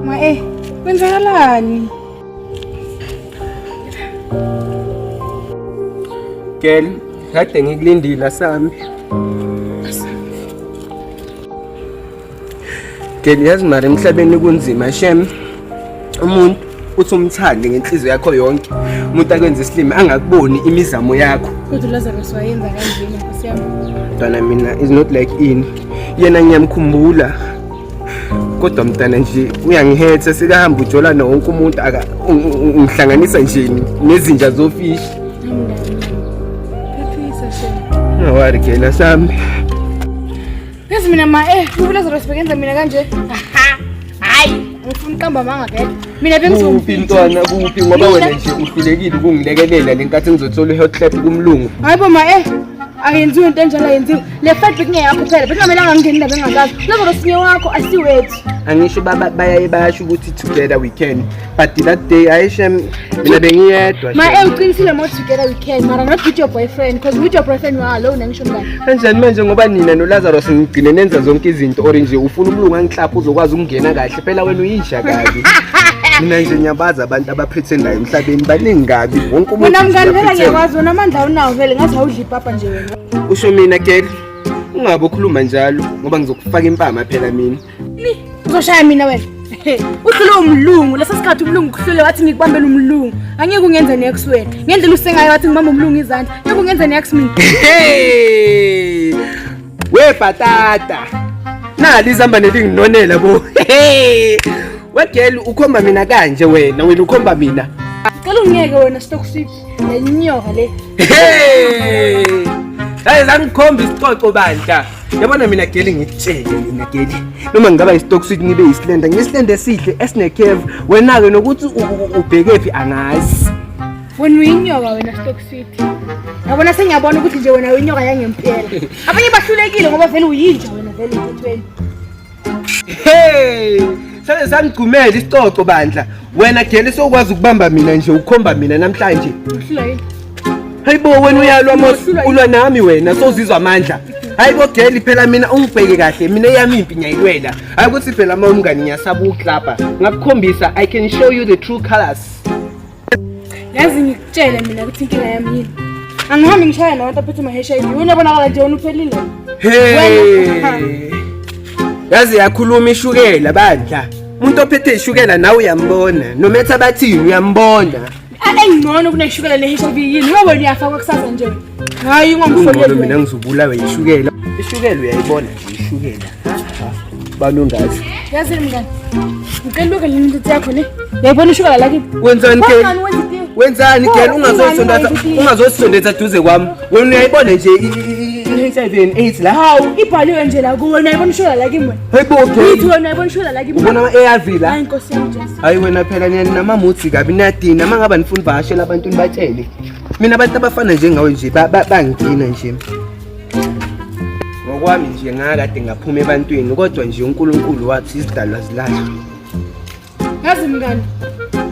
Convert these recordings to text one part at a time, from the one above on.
Ma eh, kwenzakalani? Girl, kade ngikulindile sami. Girl, yazi mara emhlabeni kunzima shem. Umuntu uthi umthande ngenhliziyo yakho yonke. Umuntu akwenza isilima angakuboni imizamo yakho. Kodwa uLazarus wayenza kanjena Nkosi yami. Mntwana mina is not like ini. Yena ngiyamkhumbula. Kodwa mntana nje uyangihetha sekahamba ujola nawo wonke umuntu aka ungihlanganisa nje nezinja zofishi. Phephisa shem. Ungawari girl asambe. Yazi mina ma eh uLazarus bekenza mina kanje. Hayi, ngifuna uqamba amanga vele. Mina Kuphi bengizomfihla. mntwana kuphi ngoba wena nje uhlulekile ukungilekelela lenkathi ngizothola i-hot clap kumlungu. Hayi bo ma eh ayenziwe into enjalo ayenziwe. Le fight bekungeyakho phela bekungamelanga ngingene indaba engazazi. Lazarus sinye wakho asiwethu. Angisho baba bayaye bayasho ukuthi together we can but that day hayi shem mina bengiyedwa. Ma shem. eh uqinisile mo together we can mara not with your boyfriend because with your boyfriend you are alone angisho mngani. Kanjani manje ngoba nina noLazarus ngigcine nenza zonke izinto or nje ufuna umlungu angihlaphe uzokwazi ukungena kahle phela wena uyinja kabi. Mina nje ngiyabazi abantu abapretendayo emhlabeni baningi kabi wonke umuntu. Wena nje mngani phela uyapretend. ngiyakwazi wena amandla unawo vele ngathi awudli ipapa nje wena. Usho mina girl ungabe ukhuluma njalo ngoba ngizokufaka impama phela mina. Ni uzoshaya mina wena. Uhlule umlungu leso sikhathi umlungu kuhlule wathi ngikubambela umlungu. Angeke ungenze next wena. Ngendlela usengayo wathi ngibamba umlungu izandla. Ngeke ungenze next mina. Hey! We patata. Nali izambane linginonela bo. Hey! We girl ukhomba mina kanje wena, wena ukhomba mina. Ngicela ungiyeke wena stock sweet. Le nyoka le. Hey! Hayi zangikhomba isicoco bandla. Yabona mina girl ngikutshele mina girl. Noma ngingaba istock sweet ngibe islender, ngislender esihle esine curve. Wena ke nokuthi ubhekephi angazi. Wena uyinyoka wena stock sweet. Yabona sengiyabona ukuthi nje wena uyinyoka yangempela. Abanye bahlulekile ngoba vele uyinja wena vele emthethweni. Hey! Sale sangigcumela isicoco bandla. Wena girl sokwazi ukubamba mina nje ukhomba mina namhlanje. Uhlula yini? Hayibo wena uyalwa mos Uhlulwa yini? ulwa nami wena sozizwa amandla. Hayibo girl phela mina ungibheke kahle mina eyami impi ngiyayilwela. Hayi ukuthi phela uma umngani ngiyasaba ukuklapa. Ngakukhombisa I can show you the true colors. Yazi ngikutshele mina ukuthi inkinga yami yini. Angihambi ngishaya nabantu aphethe ama-HIV. Wena bonakala nje wena uphelile. Hey! Yazi yakhuluma ishukela bandla. Umuntu ophethe ishukela nawe uyambona. Nometha bathini uyambona. Engcono kuneshukela ne-HIV yini? Ngoba wena uyafakwa kusasa nje. Hayi Kungcono ungangifoneli mina wena. ngizobulawa yishukela. Ishukela uyayibona nje ishukela. Balungazi. Yazi mngani. Ngicela uke le nto yakho le. Uyayibona ishukela la kimi? Wenzani ke? Wenzani wenza itiye? Wenzani Pho, girl ungani ungazosondeza ungayenzi itiye? ungazosondeza duze kwami. Wena uyayibona nje i-HIV and AIDS la. Hawu, ibhaliwe nje la kuwe. Wena uyayibona ishukela la kimi wena. Hayibo Yithi girl. wena uyayibona ishukela la kimi. Ubona ama-ARV la? Hayi Nkosi yami Jesu. Hayi wena phela niyani namamuthi kabi niyadina uma ngaba nifuna uvakashela abantu nibatshele. Mina abantu abafana njengawe nje bangidina nje. Ngokwami nje ngakade ngaphuma ebantwini kodwa nje uNkulunkulu wathi izidalwa zilahlwe. Yazi mngani,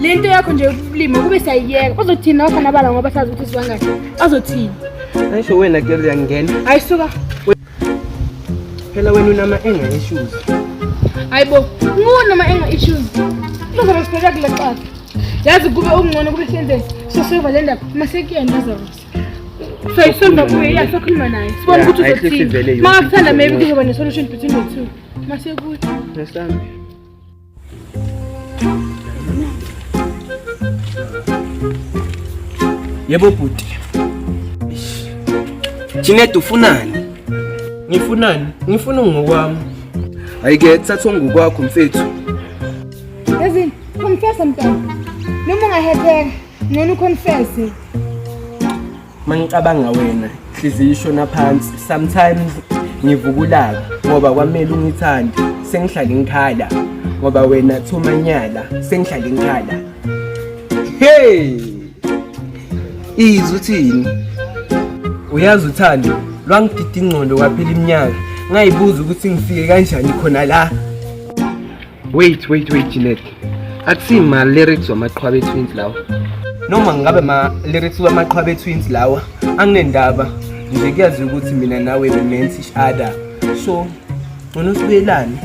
le nto yakho nje yokulima kube siyayiyeka. Bazothini abafana bala ngoba sazi ukuthi sibangani? Bazothini? Angisho wena girl uyangena. Hayi suka. Phela wena unama anger issues. Hayi bo, nguna ama anger issues. Lazarus phela kule xaka. Yazi kube okungcono kube senze soseva le ndaba masekuyena Lazarus. Soyisolva kuye, ya sokhuluma naye. Sibone Yeah, ukuthi at least uzothini. ivele yonke Mangakuthanda into maybe yonke. kuzoba ne-solution between the two. Masekuye. Nesami. Yebo bhuti. Jeanette ufunani? Ngifunani? Ngifuna ngokwami. Hayi ke thatha ngokwakho mfethu. Yazini, confess mntana. Noma ungahetheka, ngcono uconfesse. Mangicabanga wena, inhliziyo ishona phansi. Sometimes ngivukulaka ngoba kwamele ungithande. Sengihlale ngikhala ngoba wena thumanyala, sengihlale ngikhala. Hey! Izwi uthini? Uyazi uthando lwangidida ingqondo kwaphela iminyaka. Ngayibuza ukuthi ngifike kanjani khona la. Wait, wait, wait, Jeanette. Akusi ma lyrics wamaqhwabe twins lawa. Noma ngabe ma lyrics wamaqhwabe twins lawa, anginendaba. Nje kuyazi ukuthi mina nawe we meant each other. So, ngcono sibuyelane.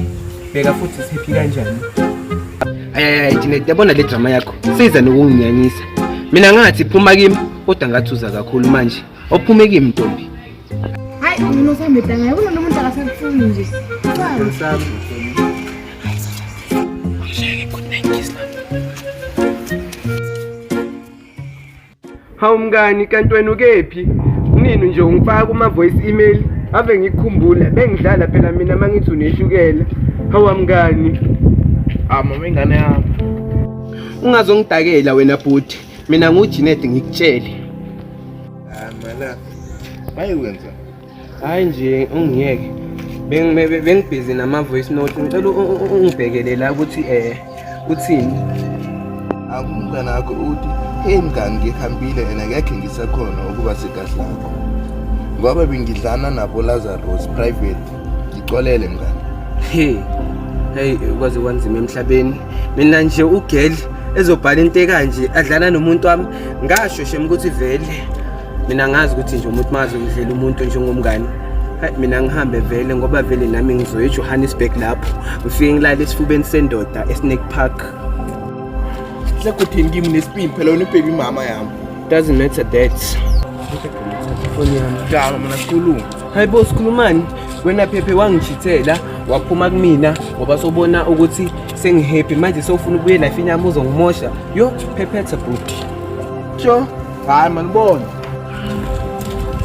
Bheka futhi sihappy kanjani. Ayayi Janet, yabona le drama yakho siza nokunginyanyisa. Mina ngathi phuma kimi kodwa ngathi uza kakhulu manje. Ophume kimi ntombi. Hayi mina usambe tanga, yabona lo muntu akasakufuni nje. Hawu mngani kanti wena ukephi? Nini nje ungifaka kuma voice email ave ngikukhumbula bengidlala phela mina mangithi uneshukela. Hawu mngani. Ah mama ingane yami. Ungazongidakela wena bhuti. Mina nguJinet ngikutshele. Ah mala. Bayiwenza. Hayi nje ungiyeke. Bengibhizi nama voice note. Ngicela ungibhekele la ukuthi uthini. Akumngane wakho uthi hey mngani ngihambile and akekho ngisekhona ukuba sekahle lakho. Ngoba bengidlana nabo Lazarus private. Ngixolele mngani. Hey. Hey ukwazi kwanzima emhlabeni. Mina nje ugirl ezobhala into ekanje adlala nomuntu wami ngasho shem ukuthi vele mina ngazi ukuthi nje umuntu mazi ukudlela umuntu njengomngani. Hayi mina ngihambe vele ngoba vele nami ngizoya eJohannesburg lapho ngifike ngilale esifubeni sendoda eSnake Park. Sekuthini kimi nesipini phela wena ubaby mama yami. Doesn't matter that. Foni yami. Jama mina sikhuluma. Hayi bo sikhulumani wena phephe wangishithela waphuma kumina ngoba sobona ukuthi sengihappy manje sewufuna ubuye life inyama uzongimosha. Yo phephetha bhuti. Sho. Hayi man bona.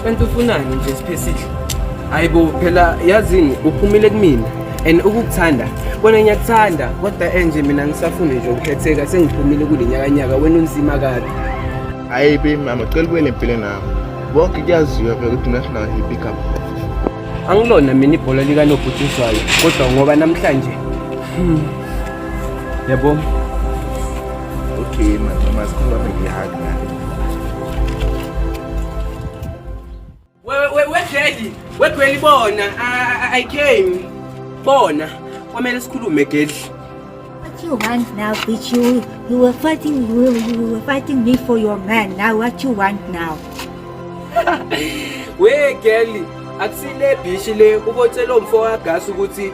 Kanti ufunani nje siphesihle? Hayi bo phela yazini uphumile kumina and ukukuthanda kona ngiyakuthanda kodwa enje mina ngisafuna nje ukukhetheka sengiphumile kule nyakanyaka wena unzima kabi. Hayi baby mama cela ubuyele empilweni nami. Bonke kuyaziwa phela ukuthi national happy couple. Angilona mina ibhola likanobhutshuzwayo kodwa ngoba namhlanje yabo. Okay man, mama sikhuluma ngihug nami. Wegeli, wegeli bona, I came. Bona, kwamele sikhulume Geli. What you want now, bitch? You were fighting you were fighting me for your man. Now what you want now? We Geli, akusile bitch le ubotshela umfo kaGas ukuthi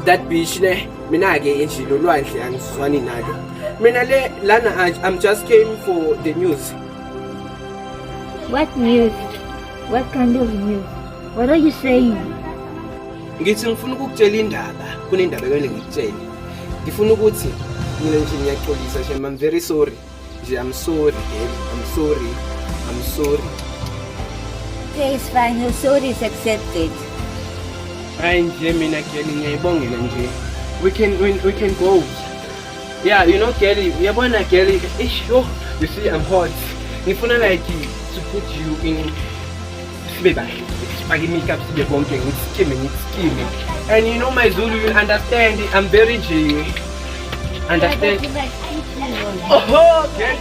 that bitch le mina ke nje lo lwandle angizwani nalo. Mina le lana I'm just came for the news. What news? What kind of news? What are you saying? Ngithi ngifuna ukukutshela indaba, kunendaba ekumele ngikutshele. Ngifuna ukuthi mina nje ngiyaxolisa shem, I'm very sorry. Nje I'm sorry, girl. I'm sorry. I'm sorry. Okay, it's fine. Your sorry is accepted. Hayi nje mina girl ngiyayibongela nje. We can go. Yeah, you know girl, uyabona girl, ish, oh, you see I'm hot. Ngifuna like to put you in sibe bahle. Sifake makeup sibe bonke ngikuskime. And you know my Zulu, you understand. I'm very G. Understand? Oh, okay.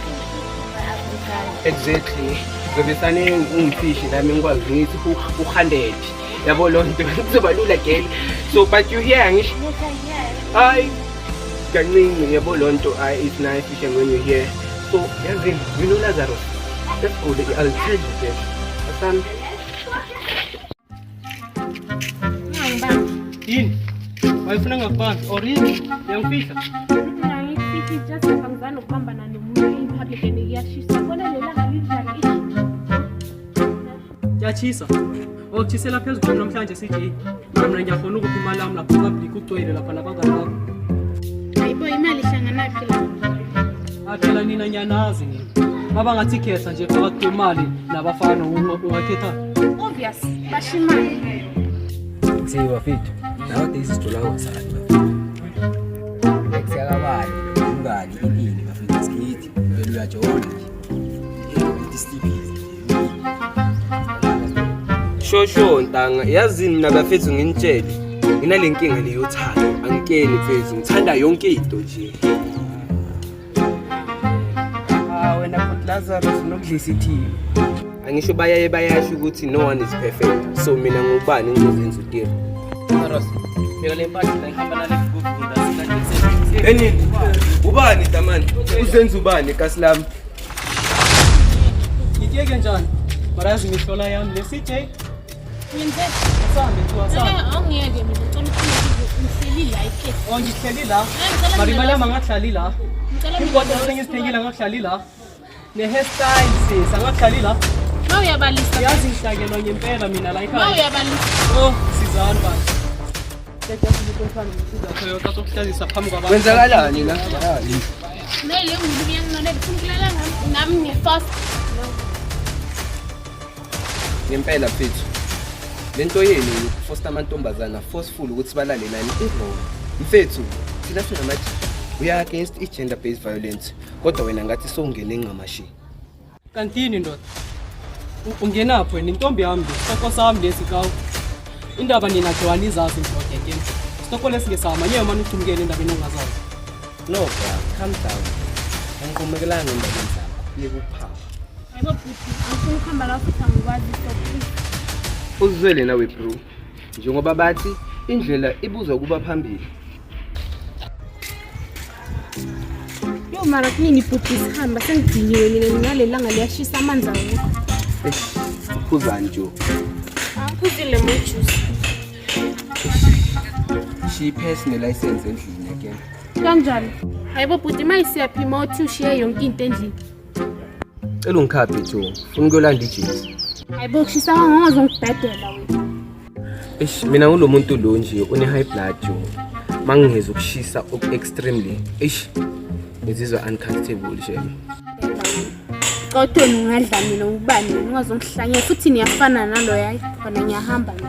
Exactly. Zobe sane ungifishi nami ngikwazi ngithi u100. Yabo lo nto kuzoba lula girl. So but you here ngisho. Yes, I hear. Hayi kancinci yabo lo nto it's nice fishing when you here. So yazini, you know Lazarus. Let's go. I'll tell you this. Asami. Yini? Wayefuna ngakubambi or yini? Uyangifihla? Angifihli just angizani ukubambana nomuntu in public and iyashisa. Bona le langa linjani? Kuyachisa. Okuchisela phezu kwami namhlanje CJ. Mina ngiyakhona ukupha imali yami lapha public ugcwele lapha nabangani bakho. Hayibo imali ihlanganaphi la? Aphela nina ngiyanazi nina. Baba ngathi khetha nje phakathi kwemali nabafana ungakhetha. Obvious, bashimane. Siba bafethu. Nowadays sithola WhatsApp. Ekusiyakabani, umngani inini bafethu sikithi. Vele uyajola nje. Ithi sleepy. Sho ntanga, yazini mina bafethu nginitshele. Nginale nkinga le yothando, angikeni mfethu, ngithanda yonke into nje. Ah wena futhi Lazarus nokudlisa ithini. Angisho bayaye bayasho ukuthi no one is perfect. So mina ngubani ngizozenza utira. Lazarus. Phela le mpahla la ihamba nale gugunda. Enini? Ubani tamani? Uzenza ubani kasilami? Ngitiyeke njani? Mara yazi imihlola yami le CJ. Yenze Asambe tu asambe. awungiyeke mina ngicela ukhuleke. Ngihleli la ikesi. Oh, ngihleli la. Ngicela Mara imali mina yami angakuhlali la. Ngicela mina Iy'ngwadi esengizithengile angakuhlali la. Ne-hairstyle sis angakuhlali la. Ma uyabalisa. Yazi ngihlakelwa ngempela mina la Ma ekhaya. uyabalisa. Oh, sizani bantu. Toyota phambi kwabantu. Kwenzakalani la? Nale ngulubi yanginonela ufuna ukulala nami ngefast. Ngempela mfethu. Lento yenu yokufosta amantombazana forceful ukuthi balale nani i-wrong. Mfethu, thina singamathi we are against i-gender based violence. Kodwa wena ngathi sowungene ncamashi. Kantini ndoda. Ungenaphi wena intombi yami le, isitoko sami lesi kawu. Indaba nina jwani izazi ndoda ke. Isitoko lesi ngesama nyewe manje uthumukele endabeni ongazazi. No bra, calm down. Angiqomekelanga endabeni zakho. Yeka ukuphawa. Hayibo bhuti, angifuni ukuhamba la futhi angikwazi so please. Uzizwele nawe bro. Njengoba bathi indlela ibuzwa kuba phambili. Yo mara kunini bhuti sihamba sengidiniwe mina nginaleli langa liyashisa amanzi awukho. Eish, Phuzani jo. Angiphuzile mo juice. She passed ne-license endlini again. Kanjani? Hayibo bhuti mayisiyaphi uma uthi ushiye yonke into endlini. Cela ungikhaphe jo. Funa ukuyolanda ijezi. Hayibo kushisa kangangazongibhedela wena. Eish, mina ngulo muntu lo nje une high blood jo. Mangingezwa ukushisa oku extremely. Eish, ngizizwa uncomfortable shame. Kodwa wena ungadla mina ubani wena ungazongihlanyela futhi niyafana naloya khona ngiyahamba mina.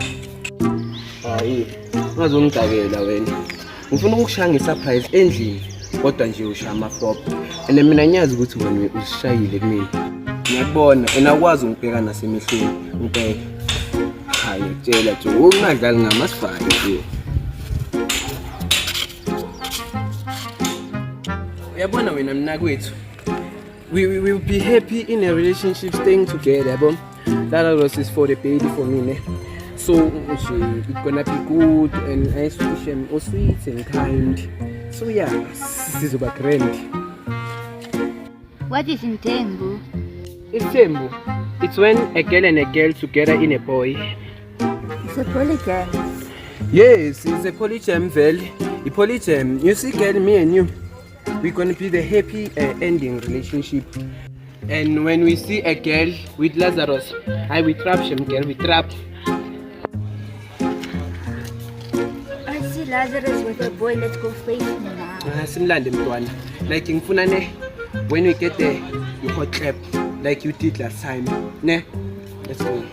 Hayi, ungazongidakela wena. Ngifuna ukukushaya nge-surprise endlini kodwa nje ushaya ama-flop. And mina ngiyazi ukuthi wena uzishayile kumina. Ngiyakubona and awukwazi ungibheka nasemehlweni. Ngibheke. Hayi, ngiyakutshela jo, ungadlali ngamasifake nje. Uyabona wena mnakwethu. We will be happy in a relationship staying together, yabo. That is for the baby for me, ne. So nje it's gonna be good and I wish him all sweet and kind. So yeah, sizoba grand. What is Ntembu? Isithembu, it's when a girl and a girl together in a boy. It's a polygamy. Yes, it's a polygam vele. A polygam. You see, girl, me and you, we're gonna be the happy ending relationship. And when we see a girl with Lazarus, I we trap him, girl, we trap. I see Lazarus with a boy. Let's go face him now. Ah, simlande mntwana. Like ngifuna ne, when we get there, you hot clap like you did last time. Ne? Let's go.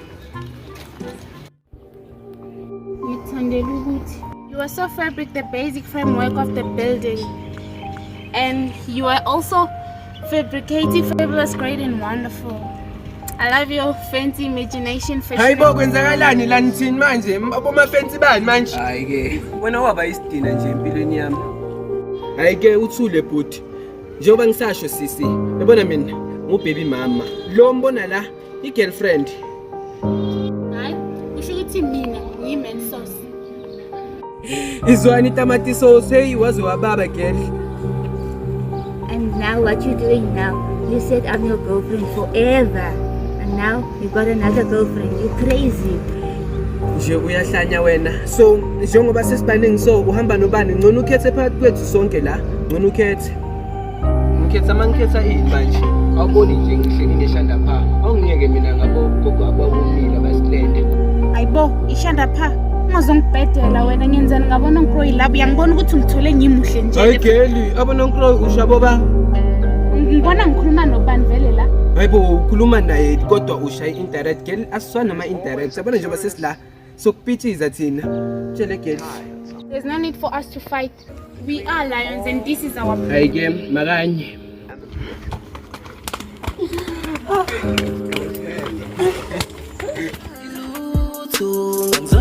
Ngithandela ukuthi you are so fabric the basic framework of the building and you are also fabricating fabulous, great and wonderful. I love your fancy imagination. Hayibo kwenzakalani la nithini manje? Abomafensi bani manje? Hayi ke, wena waba isidina nje empilweni yami. Hayi ke uthule bhuti. Njengoba ngisasho sisi, yabona mina ngu-baby mama. Lo mbona la i-girlfriend. Hayi, kusho ukuthi mina ngiyi-man sauce. Izwani tamati sauce, hey waze wababa girl. And now what you doing now? You said I'm your girlfriend forever. And now you got another girlfriend. You crazy. Nje uyahlanya wena. So njengoba sesibaningi so uhamba nobani ngcono ukhethe phakathi kwethu sonke la. Ngcono ukhethe. Ngikhetha mangikhetha ini manje? Awuboni nje ngihleli neshanda pha. Awungiyeke mina ngabo gogo abawumile abasilende. Hayibo, ishanda pha. Ungazongibhedela wena ngenzani ngabona ngikroyi labo uyangibona ukuthi ngithole ngimuhle nje. Hayi geli, abononkroyi ushabo ba. Ngibona ngikhuluma nobani vele la. Hayibo ukhuluma naye kodwa ushaya i-indirect girl asiswana nama-indirect. Yabona njengoba sesila sokupitshiza thina. Tshele girl. There's no need for us to fight. We are lions and this is our Hayi ke makanye. Lutho.